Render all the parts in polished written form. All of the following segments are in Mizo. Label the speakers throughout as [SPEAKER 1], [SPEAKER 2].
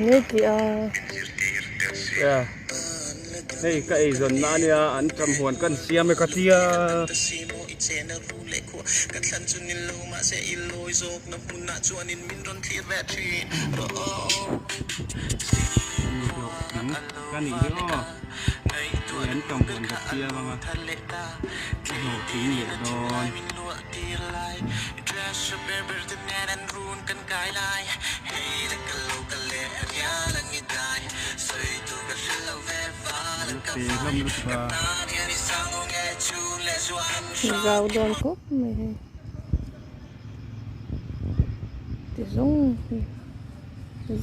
[SPEAKER 1] Nge tih a.
[SPEAKER 2] Yeah. Hei ka eizawnna ania an ṭam huan kan siam e ka tia. Ka nih hi aw. Hei an ṭam huan ka siam anga ka hlawhtling leh dawn.
[SPEAKER 1] Zau dawn khawp mai hei ti zawng hi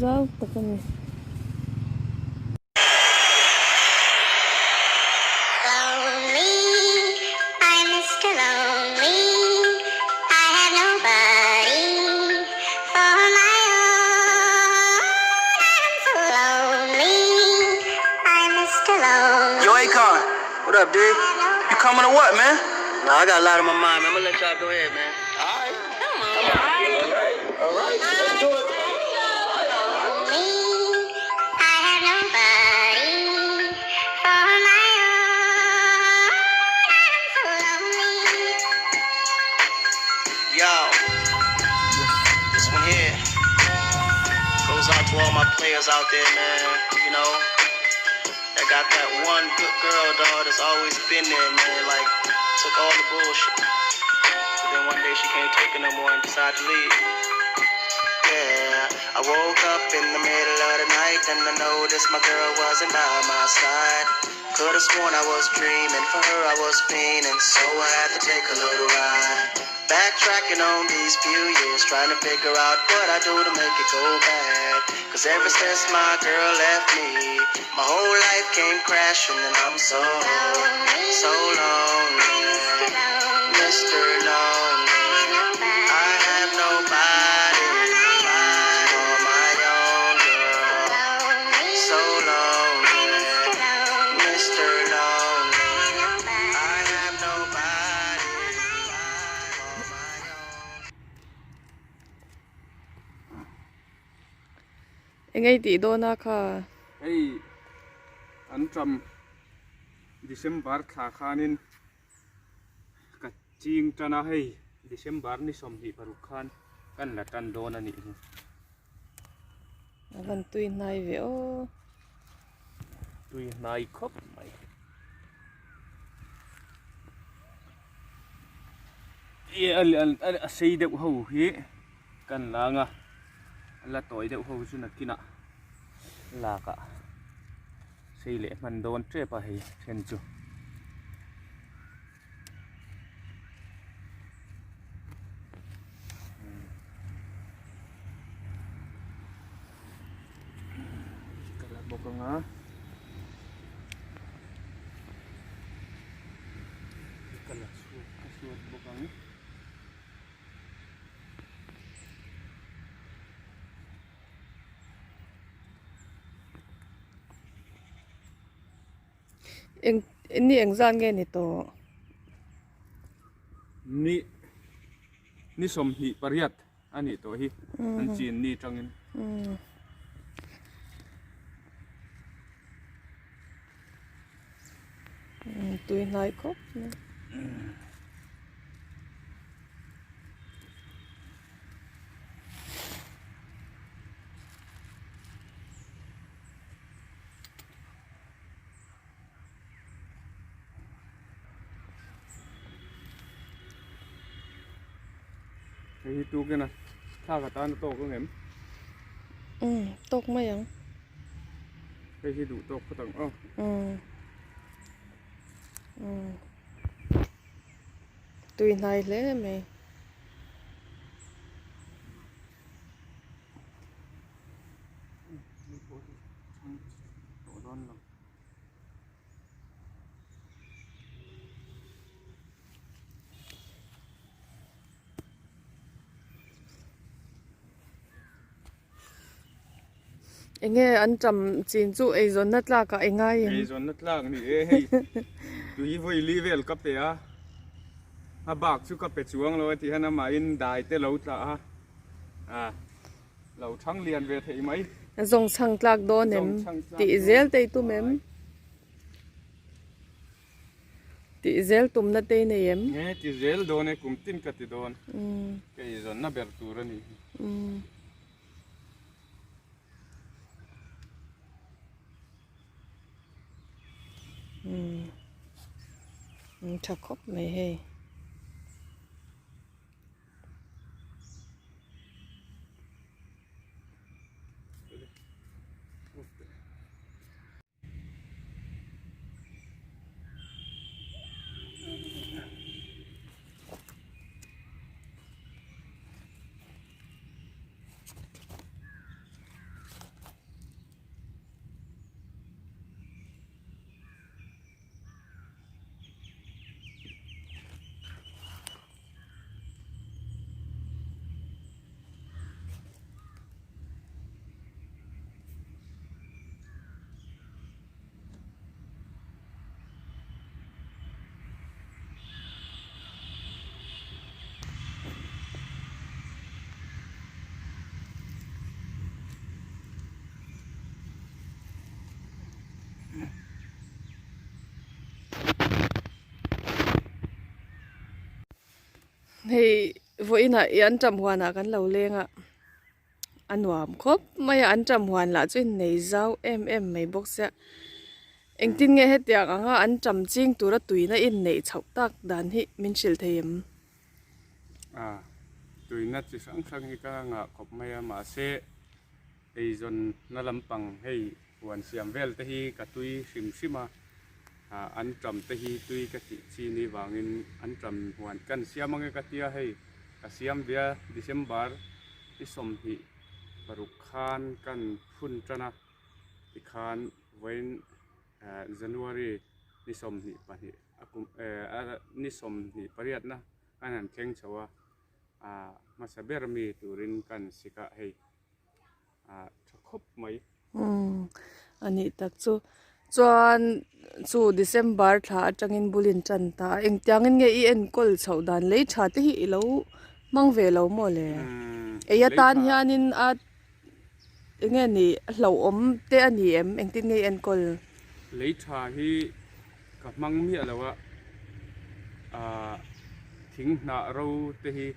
[SPEAKER 1] zau tak a ni.
[SPEAKER 3] Yo, Akon, what up, dude? You coming or what, man? Nah, I got a lot on my mind, man. I'm gonna let y'all go ahead, man. All right. Come on. All right. All right. Let's do it. Yo, this one here goes out to all my players out there, man. You know, that got that one good girl, dog, that's always been there, man. Like, took all the bullshit. But then one day she can't take it no more and decided to leave. Yeah, I woke up in the middle of the night and I noticed my girl wasn't by my side. Could've sworn I was dreaming, for her I was fiending, so I had to take a little ride. Backtracking on these few years, trying to figure out what I do to make it go bad. Cause ever since my girl left me, my whole life came crashing and I'm so, so lonely. Mr. Lonely, I have nobody for my own girl. So lonely, Mr. Lonely, I have nobody for my own.
[SPEAKER 1] Engei tih dawn a kha.
[SPEAKER 2] Hei an ṭam December thla khanin ka ching tan a hei December ni 26 khan kan la tan dawn a nih hi.
[SPEAKER 1] A van tui hnai ve aw.
[SPEAKER 2] Tui hnai khawp mai. A sei deuh ho hi kan lang a, a la tawi deuh ho chu nakinah lakah sei leh hman dawn tep a hei then chu. Ka la bawk anga ka la chhuak ka suat bawk ang.
[SPEAKER 1] Eng ni engzat nge ni tawh?
[SPEAKER 2] Ni ni 28 a nih tawh hi an chin ni tangin.
[SPEAKER 1] Tui hnai khawp mai.
[SPEAKER 2] Hei hi tukin a thlak atan a tawk ang em?
[SPEAKER 1] Umm tawk mai ang.
[SPEAKER 2] Hei hi duh tawk phawt ang aw.
[SPEAKER 1] Umm umm tui hnai hle mai. Enge an ṭam chin chu eizawnna tlak ah i ngai em?
[SPEAKER 2] Eizawnna tlak ni e hei tui vawi li vel ka pe a, a bak chu ka pe chuang lo a ti hian amahin dai te lo tla a, a lo thang lian ve thei mai.
[SPEAKER 1] Zawng chhang tlak dawn em? Tih zel te i tum em? Tih zel tumna te i nei em?
[SPEAKER 2] Nge ti zel dawn e, kum tin ka ti dawn. Ka eizawnna ber tur a nih hi.
[SPEAKER 1] Tha khawp mai hei. Hei vawiinah i anṭam huanah kan lo leng a a nuam khawp mai a anṭam huan lah chu innei zau em em mai bawk sia engtin nge hetiang anga anṭam ching tura tuina inneih chhoh tak dan hi min hrilh thei em?
[SPEAKER 2] A tuina chi hrang hrang hi ka ngah khawp mai a mahse eizawnna lampang hei huan siam vel te hi ka tui hrim hrim a ah anṭam te hi tui ka tih chi ni vangin anṭam huan kan siam ange ka tia hei ka siam ve a December i 26 khan kan phun tan a tikhan vawiin ah January ni 22 a kum eh ni 28 na kan han thleng chho a ah hmasa ber mi turin kan sik a hei. ah tha khawp mai.
[SPEAKER 1] Umm a nih tak chu chuan chu December thla atangin bul in tan ta a engtiangin nge i enkawl chhoh dan lei tha te hi i lo hmang ve lo maw le ei atan hianin a eng nge ni a hlauhawm te a ni em engtin nge i enkawl.
[SPEAKER 2] Lei tha hi ka hmang miah lo a ah thing hnah ro te hi.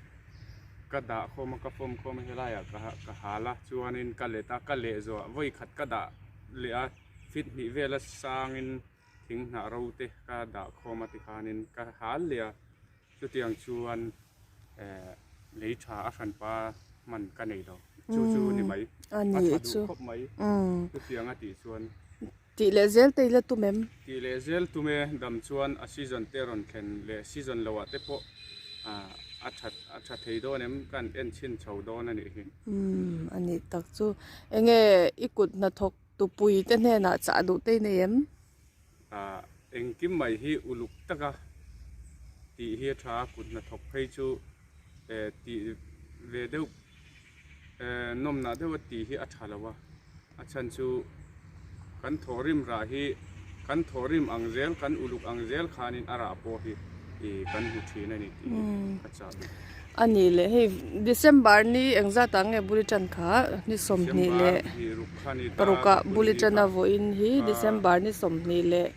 [SPEAKER 2] Ka dah khawm a ka form khawm a helaiah ka ka hal a chuanin ka let a ka leh zawh vawi khat ka dah leh a feet hnih vela sangin thing hnah ro te ka dah khawm a tikhanin ka hal leh a chutiang chuan eh lei tha a hranpa hman ka nei lo chu chu ni mai a tha duh khawp mai chutiang a tih chuan.
[SPEAKER 1] Tih leh zel te i la tum em?
[SPEAKER 2] Tih leh zel tum e, dam chuan a season te rawn thlen leh season lo ah te pawh a that a tha thei dawn em? Kan en chhin chho dawn a nih hi.
[SPEAKER 1] Umm a nih tak chu. Enge i kut hnathawk tupui te hnenah chah duh te i nei em?
[SPEAKER 2] Ah engkim mai hi uluk taka tih hi a tha a, kut hnathawk phei chu eh tih ve deuh nawmnah deuh a tih hi a tha lo a, a chhan chu kan thawhrim rah hi kan thawhrim ang zel kan uluk ang zel khanin a rah pawh hi ih kan hmu thin a ni tih hi ka chah duh.
[SPEAKER 1] A ni leh hei December ni engzat ah nge buli tan kha ni 20 leh paruk ah buli tan a vawiin hi December ni 20 leh.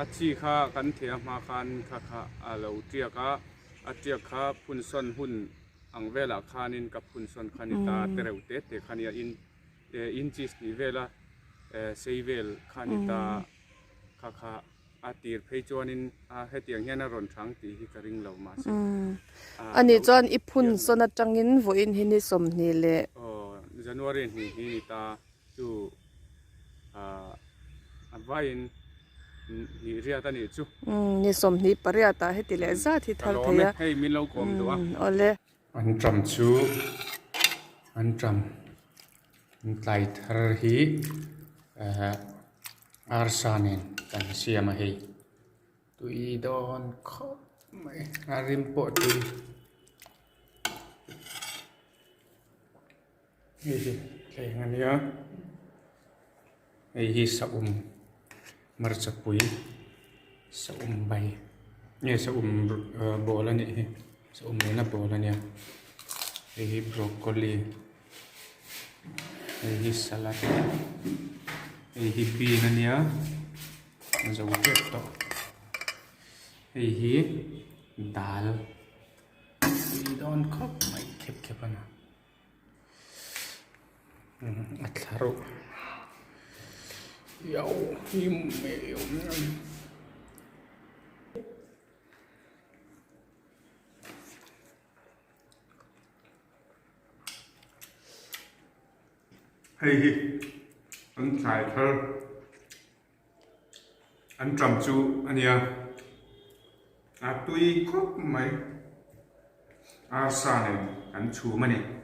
[SPEAKER 2] A chi kha kan theh a hma khan kha kha a lo tiak a, a tiak kha phun sawn hun ang velah khanin ka phun sawn kha ni ta te reuh te te kha nia in inches tih vela sei vel kha ni ta kha kha a tir phei chuanin a hetiang hian a rawn thang tih hi ka ring lo mahse
[SPEAKER 1] a nih chuan i phun sawn atangin vawiin hi ni 20 leh
[SPEAKER 2] aw January hnih hi ni ta chu a vaiin hnih riat a nih chu.
[SPEAKER 1] Umm ni 28 ah heti leh zat hi thar thei a.
[SPEAKER 2] Hei min lo kawm duh a.
[SPEAKER 1] Umm awle.
[SPEAKER 2] Anṭam chu anṭam tlai thar hi eh arsa nen kan siam a hei tui dawn khawp mai a rim pawh tui. Hei hi thleng a nia hei hi saum hmarcha pui saum bai nge saum bawl a nih hi saum nena bawl a nia hei hi broccoli. Hei hi salad hei hi bean a nia a zo tep tawh hei hi dal tui dawn khawp mai khep khep a ni a thla reuh Hei hi an thlai thar an ṭam chu a nia a tui khawp mai arsa nen an chhum a ni.